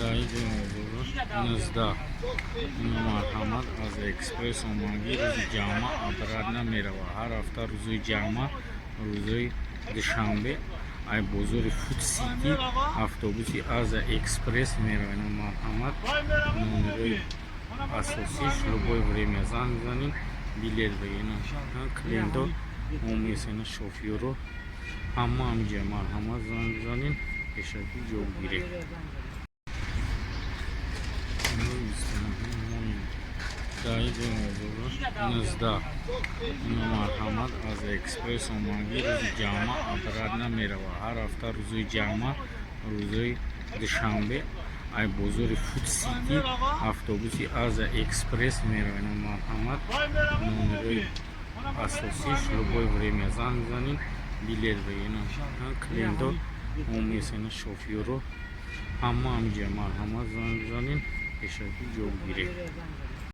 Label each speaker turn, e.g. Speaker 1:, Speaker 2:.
Speaker 1: Даи 2019. Марҳамат, аз Экспресс омагӣ, рӯзи ҷамъа обратно мерава. Ҳар ҳафта рӯзои ҷамъа, рӯзои душанбе ай бозори Фуд Сити автобуси Азия Экспресс мерава. Марҳамат, номерои асосиш, любое время занг мезанем, билет бигирем. Клиентҳо омесена, шофёро ҳама ҳамиҷа. Марҳамат, занг бизанем, пешакӣ ҷо бигирем. Имрӯз 29 моҳи даҳи 2019. Марҳамат, аз Экспресс омагӣ, рӯзи ҷамъа обратно мерава. Ҳар ҳафта рӯзои ҷамъа, рӯзои душанбе ай бозори Фуд Сити автобуси Азия Экспресс мерава. Марҳамат, номерои асосиш, любое время занг мезанем, билет бигирем. Клиентҳо омесена, шофёро ҳама ҳамиҷа. Марҳамат, занг бизанем, пешакӣ ҷо бигирем.